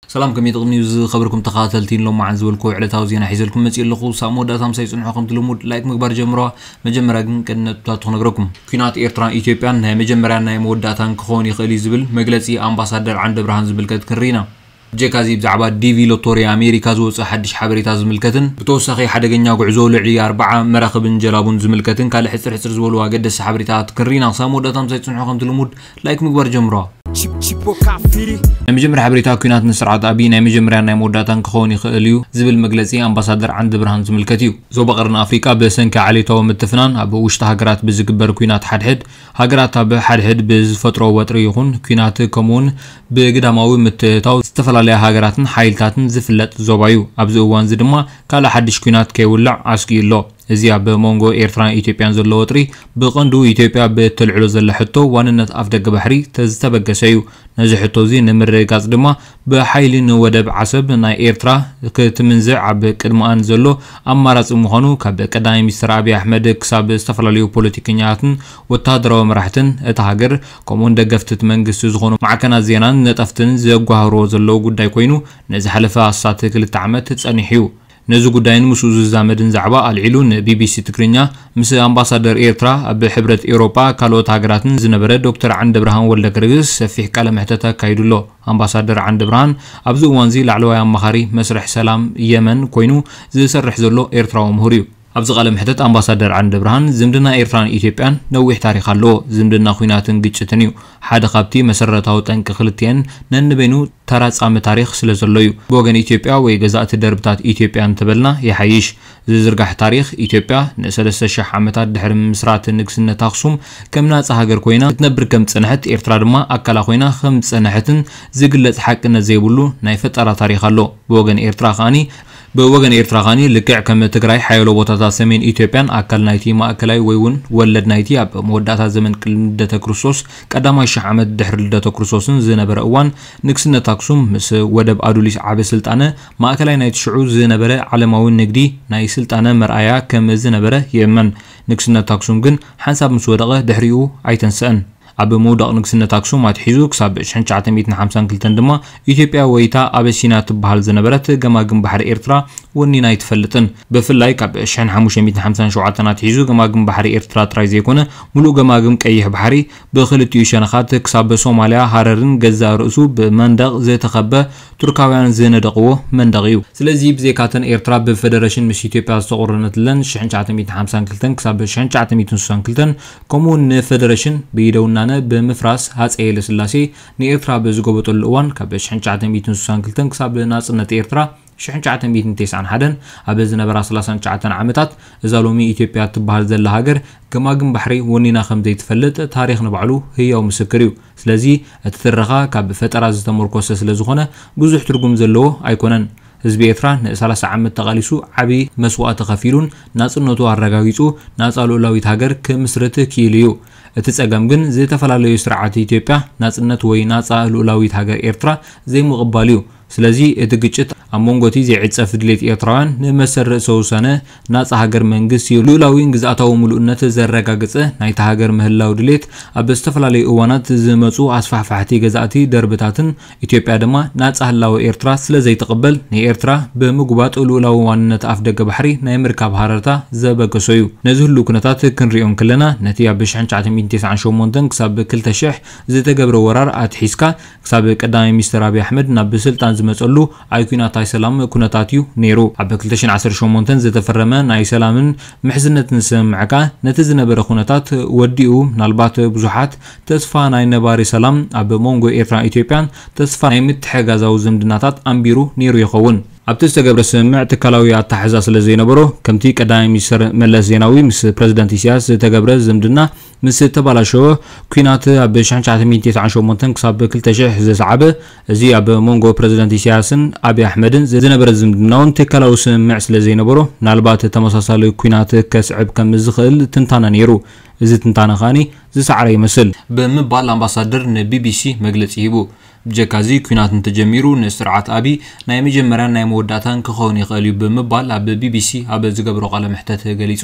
ሰላም፣ ከመይ ትቕንዩ ዝኸበርኩም ተኸታተልቲ? ሎማዓን ዝበልኩ ዕለታዊ ዜና ሒዘልኩም መጺእ ኣለኹ። ሳብ መወዳእታ ምሳይ ጽንሑ። ከምቲ ልሙድ ላይክ ምግባር ጀምሮ። መጀመርያ ግን ቀንዲ ነጥብታት ክነግረኩም። ኲናት ኤርትራን ኢትዮጵያን ናይ መጀመርያን ናይ መወዳእታን ክኸውን ይኽእል እዩ ዝብል መግለጺ ኣምባሳደር ዓንደ ብርሃን ዝምልከት ክንርኢ ኢና። ብጀካዚ ብዛዕባ ዲቪ ሎቶሪ ኣሜሪካ ዝወፅእ ሓድሽ ሓበሬታ ዝምልከትን ብተወሳኺ ሓደገኛ ጉዕዞ ልዕሊ ኣርባዓ መራኽብን ጀላቡን ዝምልከትን ካልእ ሕፅር ሕፅር ዝበሉ ኣገደስቲ ሓበሬታታት ክንርኢ ኢና። ክሳብ መወዳእታ ምሳይ ጽንሑ። ከምቲ ልሙድ ላይክ ምግባር ጀምሮ። ናይ መጀመርያ ሓበሬታ፣ ኲናት ንስርዓት ኣቢይ ናይ መጀመርያን ናይ መወዳእታን ክኸውን ይኽእል እዩ ዝብል መግለጺ ኣምባሳደር ዓንደ ብርሃን ዝምልከት እዩ። ዞባ ቀርኒ ኣፍሪቃ ብሰንኪ ዓሌታዊ ምትፍናን ኣብ ውሽጢ ሃገራት ብዝግበር ኲናት ሓድሕድ ሃገራት ኣብ ሓድሕድ ብዝፈጥሮ ወጥሪ ይኹን ኲናት ከምኡውን ብግዳማዊ ምትእትታው ዝተፈላለያ ሃገራትን ሓይልታትን ዝፍለጥ ዞባ እዩ። ኣብዚ እዋን እዚ ድማ ካልእ ሓድሽ ኲናት ከይውልዕ ኣስጊኡ ኣሎ። እዚ ኣብ መንጎ ኤርትራን ኢትዮጵያን ዘሎ ወጥሪ ብቐንዱ ኢትዮጵያ ብእተልዕሎ ዘላ ሕቶ ዋንነት ኣፍደገ ባሕሪ ዝተበገሰ እዩ። ነዚ ሕቶ እዚ ንምርግጋጽ ድማ ብሓይሊ ንወደብ ዓሰብ ናይ ኤርትራ ክትምንዝዕ ኣብ ቅድመኣን ዘሎ ኣማራጺ ምዃኑ ካብ ቀዳማይ ሚኒስትር ኣብይ ኣሕመድ ክሳብ ዝተፈላለዩ ፖለቲከኛታትን ወተሃደራዊ መራሕትን እታ ሃገር ከምኡውን ደገፍቲ እቲ መንግስቲ ዝኾኑ ማዕከናት ዜናን ነጠፍትን ዘጓህርዎ ዘለዉ ጉዳይ ኮይኑ ንዝሓለፈ ኣስታት ክልተ ዓመት ጸኒሑ እዩ። ነዚ ጉዳይን ምስኡ ዝዛመድን ዛዕባ ኣልዒሉ ንቢቢሲ ትግርኛ ምስ ኣምባሳደር ኤርትራ ኣብ ሕብረት ኤውሮጳ ካልኦት ሃገራትን ዝነበረ ዶክተር ዓንደ ብርሃን ወልደ ጊዮርጊስ ሰፊሕ ቃለ መሕተት ኣካይዱ ኣሎ። ኣምባሳደር ዓንደ ብርሃን ኣብዚ እዋን እዚ ላዕለዋይ ኣማኻሪ መስርሕ ሰላም የመን ኮይኑ ዝሰርሕ ዘሎ ኤርትራዊ ምሁር እዩ። ኣብዚ ቃለ መሕተት ኣምባሳደር ዓንደ ብርሃን ዝምድና ኤርትራን ኢትዮጵያን ነዊሕ ታሪኽ ኣለዎ። ዝምድና ኲናትን ግጭትን እዩ። ሓደ ካብቲ መሰረታዊ ጠንቂ ክልቲአን ነንበይኑ ተራጻሚ ታሪኽ ስለ ዘሎ እዩ። ብወገን ኢትዮጵያ ወይ ገዛእቲ ደርብታት ኢትዮጵያ እንተበልና ይሓይሽ። ዝዝርጋሕ ታሪኽ፣ ኢትዮጵያ ንሰለስተ ሽሕ ዓመታት ድሕሪ ምስራት ንግስነት ኣኽሱም ከም ናጻ ሃገር ኮይና ክትነብር ከም ዝጸንሐት፣ ኤርትራ ድማ ኣካላ ኮይና ከም ዝጸንሐትን ዝግለጽ ሓቅነት ዘይብሉ ናይ ፈጠራ ታሪኽ ኣሎ። ብወገን ኤርትራ ከኣኒ ብወገን ኤርትራ ከኣኒ ልክዕ ከም ትግራይ ሓያሎ ቦታታት ሰሜን ኢትዮጵያን ኣካል ናይቲ ማእከላይ ወይ እውን ወለድ ናይቲ ኣብ መወዳእታ ዘመን ቅድሚ ልደተ ክርስቶስ ቀዳማይ ሽሕ ዓመት ድሕሪ ልደተ ክርስቶስን ዝነበረ እዋን ንግስነት ኣክሱም ምስ ወደብ ኣዱሊስ ዓቢ ስልጣነ ማእከላይ ናይቲ ሽዑ ዝነበረ ዓለማዊ ንግዲ ናይ ስልጣነ መርኣያ ከም ዝነበረ ይእመን። ንግስነት ኣክሱም ግን ሓንሳብ ምስ ወደቐ ድሕሪኡ ኣይተንስአን። ኣብ ምውዳቕ ንግስነት ኣክሱም ኣትሒዙ ክሳብ ሽሕን ትሽዓተ ሚእትን ሓምሳን ክልተን ድማ ኢትዮጵያ ወይታ ኣበሲና ትበሃል ዝነበረት ገማግም ባሕሪ ኤርትራ ወኒና ኣይትፈልጥን። ብፍላይ ካብ ሽሕን ሓሙሽተ ሚእትን ሓምሳን ሸውዓተን ኣትሒዙ ገማግም ባሕሪ ኤርትራ ጥራይ ዘይኮነ፣ ሙሉእ ገማግም ቀይሕ ባሕሪ ብኽልቲኡ ሸነኻት ክሳብ ሶማልያ ሃረርን ገዛእ ርእሱ ብመንደቕ ዝተኸበ ቱርካውያን ዝነደቕዎ መንደቕ እዩ። ስለዚ ብዘይካተን ኤርትራ ብፈደረሽን ምስ ኢትዮጵያ ዝተቖረነትለን ሽሕን ትሽዓተ ሚእትን ሓምሳን ክልተን ክሳብ ሽሕን ትሽዓተ ሚእትን ስሳን ክልተን ከምኡ እውን ንፈደረሽን ብኢደ ውናነ ብምፍራስ ሃጸይ ሃይለስላሴ ንኤርትራ ብዝጎበጠሉ እዋን ካብ ሽሕን ትሽዓተ ሚእትን ስሳን ክልተን ክሳብ ናጽነት ኤርትራ ሽሕን ትሽዓተ ሚእትን ተስዓን ሓደን ኣብ ዝነበራ ሰላሳን ትሽዓተን ዓመታት እዛ ሎሚ ኢትዮጵያ እትበሃል ዘላ ሃገር ገማግም ባሕሪ ወኒና ከም ዘይትፈልጥ ታሪኽ ንባዕሉ ህያው ምስክር እዩ። ስለዚ እቲ ትረኻ ካብ ፈጠራ ዝተመርኮሰ ስለ ዝኾነ ብዙሕ ትርጉም ዘለዎ ኣይኮነን። ህዝቢ ኤርትራ ንሰላሳ ዓመት ተቓሊሱ ዓቢ መስዋእቲ ከፊሉን ናጽነቱ ኣረጋጊጹ ናጻ ልኡላዊት ሃገር ክምስርት ክኢሉ እዩ። እቲ ጸገም ግን ዝተፈላለዩ ስርዓት ኢትዮጵያ ናጽነት ወይ ናጻ ልኡላዊት ሃገር ኤርትራ ዘይምቕባል እዩ። ስለዚ እቲ ግጭት ኣብ መንጎ እቲ ዘይዕጸፍ ድሌት ኤርትራውያን ንመሰል ርእሰ ውሳነ ናጻ ሃገር መንግስቲ ልኡላዊን ግዝኣታዊ ምሉእነት ዘረጋግጸ ናይታ ሃገር ምህላው ድሌት ኣብ ዝተፈላለዩ እዋናት ዝመጹ ኣስፋሕፋሕቲ ገዛእቲ ደርብታትን ኢትዮጵያ ድማ ናጻ ህላወ ኤርትራ ስለ ዘይትቕበል ንኤርትራ ብምጉባጥ ልኡላዊ ዋንነት ኣፍደገ ባሕሪ ናይ ምርካብ ሃረርታ ዘበገሶ እዩ። ነዚ ህሉ ኩነታት ክንሪኦ እንክለና ነቲ ኣብ ሽሕን ትሽዓተ ሚእትን ተስዓን ሸሞንተን ክሳብ ክልተ ሽሕ ዝተገብረ ወራር ኣትሒዝካ ክሳብ ቀዳማይ ሚኒስትር ኣብይ ኣሕመድ ናብ ስልጣን ዝመጸሉ ኣይ ኲናት ኣይ ሰላም ኩነታት እዩ ነይሩ። ኣብ ክልተ ሽሕን ዓሰርተ ሸሞንተን ዝተፈረመ ናይ ሰላምን ምሕዝነትን ስምምዕ ከኣ ነቲ ዝነበረ ኩነታት ወዲኡ ምናልባት ብዙሓት ተስፋ ናይ ነባሪ ሰላም ኣብ መንጎ ኤርትራን ኢትዮጵያን ተስፋ ናይ ምትሕጋዛዊ ዝምድናታት ኣንቢሩ ነይሩ ይኸውን። ኣብቲ ዝተገብረ ስምምዕ ትካላዊ ኣታሕዛ ስለ ዘይነበሮ ከምቲ ቀዳማይ ሚኒስትር መለስ ዜናዊ ምስ ፕረዚደንት ኢሳያስ ዝተገብረ ዝምድና ምስ ተባላሸወ ኲናት ኣብ ሽሕን ትሽዓተ ሚእትን ተስዓን ሸሞንተን ክሳብ ክልተ ሽሕ ዝሰዓበ እዚ ኣብ መንጎ ፕረዚደንት ኢሳያስን ኣብይ ኣሕመድን ዝነበረ ዝምድና እውን ትካላዊ ስምምዕ ስለ ዘይነበሮ ምናልባት ተመሳሳሊ ኲናት ከስዕብ ከም ዝኽእል ትንታነ ነይሩ። እዚ ትንታነ ከኣኒ ዝሰዓረ ይመስል ብምባል ኣምባሳደር ንቢቢሲ መግለጺ ሂቡ። ብጀካ እዚ ኲናት እንተጀሚሩ ንስርዓት ኣቢ ናይ መጀመርያን ናይ መወዳእታን ክኸውን ይኽእል እዩ ብምባል ኣብ ቢቢሲ ኣብ ዝገብሮ ቃለ መሕተት ገሊጹ።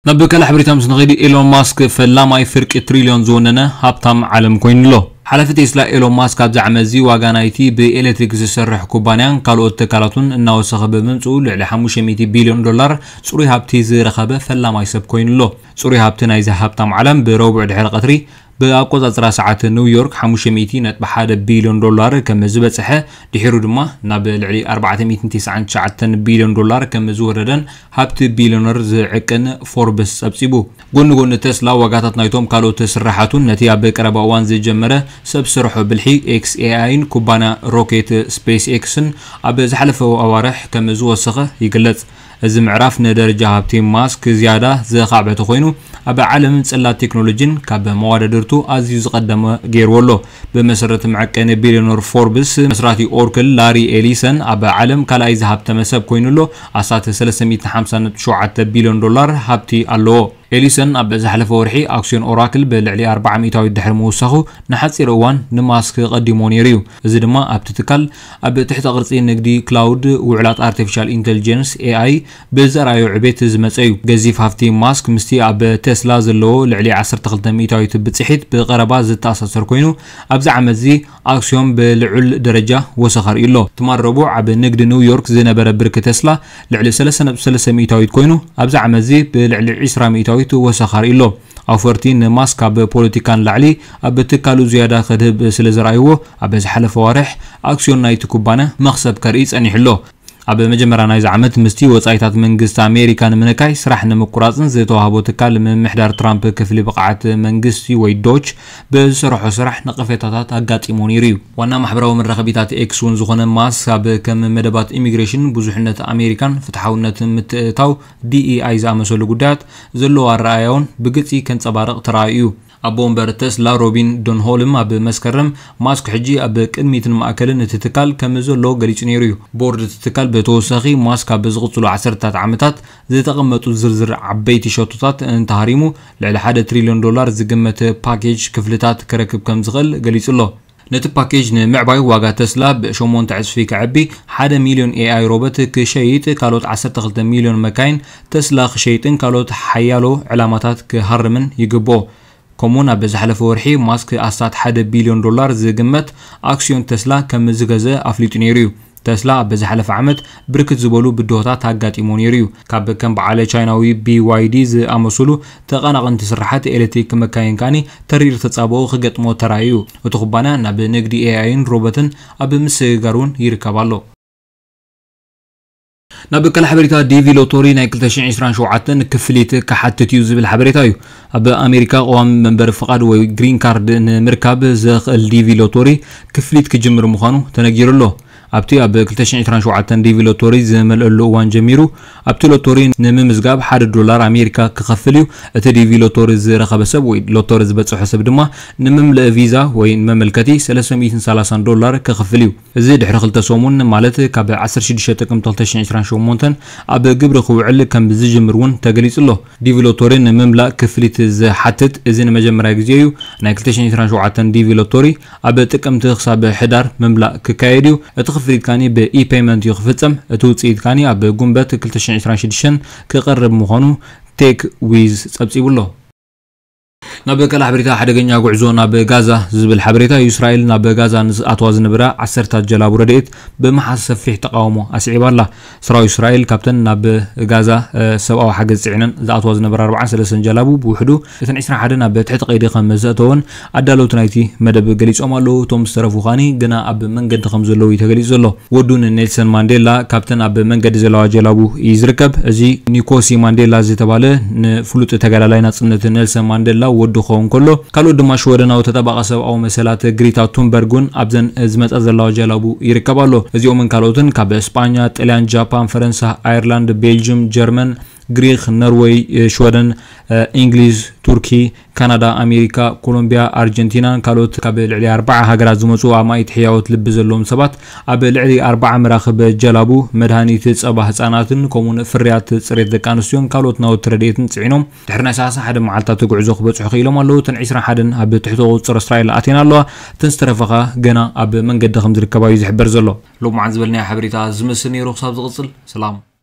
ናብ ካልእ ሓበሬታ ምስ ንኸይድ፣ ኤሎን ማስክ ፈላማይ ፍርቂ ትሪልዮን ዝወነነ ሃብታም ዓለም ኮይኑ ኣሎ። ሓላፊ ቴስላ ኤሎን ማስክ ኣብዚ ዓመት እዚ ዋጋ ናይቲ ብኤሌክትሪክ ዝሰርሕ ኩባንያን ካልኦት ትካላቱን እናወሰኸ ብምምፅኡ ልዕሊ ሓሙሽተ ሚእቲ ቢልዮን ዶላር ፅሩይ ሃብቲ ዝረኸበ ፈላማይ ሰብ ኮይኑ ኣሎ። ፅሩይ ሃብቲ ናይዚ ሃብታም ዓለም ብረቡዕ ድሕሪ ቀትሪ ብኣቆፃፅራ ሰዓት ኒውዮርክ ሓሙሽተ ሚእቲ ነጥቢ ሓደ ቢልዮን ዶላር ከም ዝበፅሐ፣ ድሒሩ ድማ ናብ ልዕሊ ኣርባዕተ ሚእትን ተስዓን ትሽዓተን ቢልዮን ዶላር ከም ዝወረደን ሃብቲ ቢልዮነር ዝዕቅን ፎርብስ ፀብፂቡ። ጎኒ ጎኒ ተስላ፣ ዋጋታት ናይቶም ካልኦት ስራሓቱን ነቲ ኣብ ቀረባ እዋን ዝጀመረ ሰብ ስርሖ ብልሒ ኤክስ ኤኣይን ኩባንያ ሮኬት ስፔስ ኤክስን ኣብ ዝሓለፈ ኣዋርሕ ከም ዝወሰኸ ይግለጽ። እዚ ምዕራፍ ንደረጃ ሃብቲ ማስክ ዝያዳ ዘኻዕበተ ኮይኑ፣ ኣብ ዓለም ጽላት ቴክኖሎጂን ካብ መዋዳድርቱ ኣዝዩ ዝቐደመ ገይርዎ ኣሎ። ብመሰረት መዐቀኒ ቢልዮነር ፎርብስ፣ መስራቲ ኦርክል ላሪ ኤሊሰን ኣብ ዓለም ካልኣይ ዝሃብተመ ሰብ ኮይኑ ኣሎ። ኣስታት ሰለስተ ሚእትን ሓምሳን ነጥቢ ሸውዓተ ቢልዮን ዶላር ሃብቲ ኣለዎ። ኤሊሰን ኣብ ዝሓለፈ ወርሒ ኣክሲዮን ኦራክል ብልዕሊ ኣርብዓ ሚእታዊት ድሕሪ ምውሳኹ፣ ንሓጺር እዋን ንማስክ ቀዲሞ ነይሩ እዩ። እዚ ድማ ኣብቲ ትካል ኣብ ትሕተ ቅርጺ ንግዲ ክላውድ፣ ውዕላት ኣርቲፊሻል ኢንተሊጀንስ ኤኣይ ብዘርኣዮ ዕቤት ዝመጸ እዩ። ገዚፍ ሃፍቲ ማስክ ምስቲ ኣብ ቴስላ ዘለዎ ልዕሊ ዓሰርተ ክልተ ሚእታዊት ብጽሒት ብቐረባ ዝተኣሳሰር ኮይኑ፣ ኣብዚ ዓመት እዚ ኣክሲዮን ብልዑል ደረጃ ወሰኽ ኣርእዩ ኣሎ። ትማል ረቡዕ ኣብ ንግዲ ኒውዮርክ ዝነበረ ብርኪ ቴስላ ልዕሊ ሰለስተ ነጥቢ ሰለስተ ሚእታዊት ኮይኑ፣ ኣብዚ ዓመት እዚ ብልዕሊ ዕስራ ሚእታዊት ወሰኽ ኣርእዩ ኣሎ። ኣውፈርቲ ንማስክ ካብ ፖለቲካ ንላዕሊ ኣብ ትካሉ ዝያዳ ከድህብ ስለ ዘርኣይዎ፣ ኣብ ዝሓለፈ ኣዋርሕ ኣክሲዮን ናይቲ ኩባንያ መኽሰብ ከርኢ ጸኒሑ ኣሎ። ኣብ መጀመርያ ናይዚ ዓመት ምስቲ ወጻኢታት መንግስቲ ኣሜሪካ ንምንካይ ስራሕ ንምቁራጽን ዝተዋህቦ ትካል ምምሕዳር ትራምፕ ክፍሊ ብቕዓት መንግስቲ ወይ ዶች ብዝሰርሖ ስራሕ ነቐፌታታት ኣጋጢሞ ነይሩ እዩ። ዋና ማሕበራዊ መራኸቢታት ኤክስ እውን ዝኾነ ማስክ ኣብ ከም መደባት ኢሚግሬሽን፣ ብዙሕነት ኣሜሪካን ፍትሓውነት ምትእትታው ዲኢኣይ ዝኣመሰሉ ጉዳያት ዘለዎ ኣረኣእያ እውን ብግልጺ ከንጸባርቕ ተራእዩ እዩ። ኣቦ ወንበር ተስላ ሮቢን ዶንሆልም ኣብ መስከረም ማስክ ሕጂ ኣብ ቅድሚትን ማእከልን እቲ ትካል ከም ዘሎ ገሊጹ ነይሩ እዩ። ቦርድ እቲ ትካል ብተወሳኺ ማስክ ኣብ ዝቕጽሉ ዓሰርታት ዓመታት ዝተቐመጡ ዝርዝር ዓበይቲ ሸቶታት እንተሃሪሙ ልዕሊ ሓደ ትሪልዮን ዶላር ዝግመት ፓኬጅ ክፍልታት ክረክብ ከም ዝኽእል ገሊጹ ኣሎ። ነቲ ፓኬጅ ንምዕባይ ዋጋ ተስላ ብሸሞንተ ዕጽፊ ክዕቢ፣ ሓደ ሚልዮን ኤኣይ ሮቦት ክሸይጥ፣ ካልኦት ዓሰርተ ክልተ ሚልዮን መካይን ተስላ ክሸይጥን ካልኦት ሓያሎ ዕላማታት ክሃርምን ይግብኦ። ከምኡውን ኣብ ዝሓለፈ ወርሒ ማስክ ኣስታት ሓደ ቢልዮን ዶላር ዝግመት ኣክስዮን ተስላ ከም ዝገዘ ኣፍሊጡ ነይሩ እዩ። ተስላ ኣብ ዝሓለፈ ዓመት ብርክት ዝበሉ ብድሆታት ኣጋጢሞ ነይሩ እዩ። ካብ ከም በዓለ ቻይናዊ ቢዋይዲ ዝኣመሰሉ ተቐናቐንቲ ስራሓት ኤሌክትሪክ መካይን ካኒ ተሪር ተጻብኦ ክገጥሞ ተራእዩ እዩ። እቲ ኩባንያ ናብ ንግዲ ኤኣይን ሮቦትን ኣብ ምስግጋር እውን ይርከብ ኣሎ። ናብ ካልእ ሓበሬታ፣ ዲቪ ሎቶሪ ናይ ክልተ ሽሕን ዕስራን ሸውዓተን ክፍሊት ክሓትት እዩ ዝብል ሓበሬታ እዩ። ኣብ ኣሜሪካ ቀዋሚ መንበሪ ፍቓድ ወይ ግሪን ካርድ ንምርካብ ዘኽእል ዲቪ ሎቶሪ ክፍሊት ክጅምር ምዃኑ ተነጊሩ ኣሎ። ኣብቲ ኣብ ክልተ ሽሕን ዕስራን ሸውዓተን ዲቪ ሎቶሪ ዝመልአሉ እዋን ጀሚሩ፣ ኣብቲ ሎቶሪ ንምምዝጋብ ሓደ ዶላር ኣሜሪካ ክኸፍል እዩ። እቲ ዲቪ ሎቶሪ ዝረኸበ ሰብ ወይ ሎቶሪ ዝበጽሖ ሰብ ድማ ንምምልእ ቪዛ ወይ ንመመልከቲ ሰለስተ ሚእትን ሰላሳን ዶላር ክኸፍል እዩ። እዚ ድሕሪ ክልተ ሰሙን፣ ማለት ካብ ዓሰርተ ሽዱሽተ ጥቅምቲ ክልተ ሽሕን ዕስራን ሸሞንተን ኣብ ግብሪ ክውዕል ከም ዝጅምር እውን ተገሊጹ ኣሎ። ዲቪ ሎቶሪ ንምምላእ ክፍሊት ዝሓትት እዚ ንመጀመርያ ግዜ እዩ። ናይ ክልተ ሽሕን ዕስራን ሸውዓተን ዲቪ ሎቶሪ ኣብ ጥቅምቲ ክሳብ ሕዳር ምምላእ ክካየድ እዩ። እቲ ክፍሊት ካኒ ብኢ-ፔይመንት እዩ ክፍጸም። እቲ ውጽኢት ካኒ ኣብ ጉንበት ክልተ ሽሕን ዕስራን ሽዱሽተን ክቐርብ ምዃኑ ቴክ ዊዝ ጸብጺቡ ኣሎ። ናብ ካልእ ሓበሬታ፣ ሓደገኛ ጉዕዞ ናብ ጋዛ ዝብል ሓበሬታ እዩ። እስራኤል ናብ ጋዛ ንዝኣትዋ ዝነበራ ዓሰርታት ጀላቡ ረድኤት ብምሓዝ ሰፊሕ ተቃውሞ ኣስዒባ ኣላ። ሰራዊት እስራኤል ካብተን ናብ ጋዛ፣ እ፣ ሰብኣዊ ሓገዝ ጽዒነን ዝኣትዋ ዝነበራ ኣርባዓን ሰለስተን ጀላቡ ብውሕዱ እተን ዕስራን ሓደን ኣብ ትሕቲ ቀይዲ ከም ዘእተወን ኣዳለውቲ ናይቲ መደብ ገሊጾም ኣለዉ። እቶም ዝተረፉ ኻኒ ግና ኣብ መንገዲ ከም ዘለዉ እዩ ተገሊጹ ዘሎ። ወዱ ንኔልሰን ማንዴላ ካብተን ኣብ መንገዲ ዘለዋ ጀላቡ እዩ ዝርከብ። እዚ ኒኮሲ ማንዴላ ዝተባለ ንፍሉጥ ተጋዳላይ ናጽነት ኔልሰን ማንዴላ ወዱ ክኸውን ከሎ፣ ካልኦት ድማ ሽወደናዊ ተጣባቒ ሰብኣዊ መሰላት ግሪታ ቱንበርግ እውን ኣብዘን ዝመጻ ዘለዋ ጀላቡ ይርከብ ኣሎ። እዚኦምን ካልኦትን ካብ ስጳኛ፣ ጥልያን፣ ጃፓን፣ ፈረንሳ፣ ኣየርላንድ፣ ቤልጅም፣ ጀርመን፣ ግሪክ፣ ኖርወይ፣ ሽወደን፣ እንግሊዝ፣ ቱርኪ፣ ካናዳ፣ ኣሜሪካ፣ ኮሎምቢያ፣ ኣርጀንቲናን ካልኦት ካብ ልዕሊ ኣርባዓ ሃገራት ዝመጹ ኣማኢት ሕያዎት ልቢ ዘለዎም ሰባት ኣብ ልዕሊ ኣርባዓ መራኽብ ጀላቡ መድሃኒት ጸባ ህጻናትን ከምኡውን ፍርያት ጽሬት ደቂ ኣንስትዮን ካልኦት ናውቲ ረድኤትን ጽዒኖም ድሕሪ ናይ ሰላሳ ሓደ መዓልታት ጉዕዞ ክበጽሑ ክኢሎም ኣለዉ። እተን ዕስራን ሓደን ኣብ ትሕቲ ቁጽጽር እስራኤል ኣትየን ኣለዋ። እተን ዝተረፋ ገና ኣብ መንገዲ ከም ዝርከባ እዩ ዝሕበር ዘሎ። ሎማዓንቲ ዝበልናዮ ሓበሬታ ዝመስል ነይሩ። ክሳብ ዝቕጽል፣ ሰላም።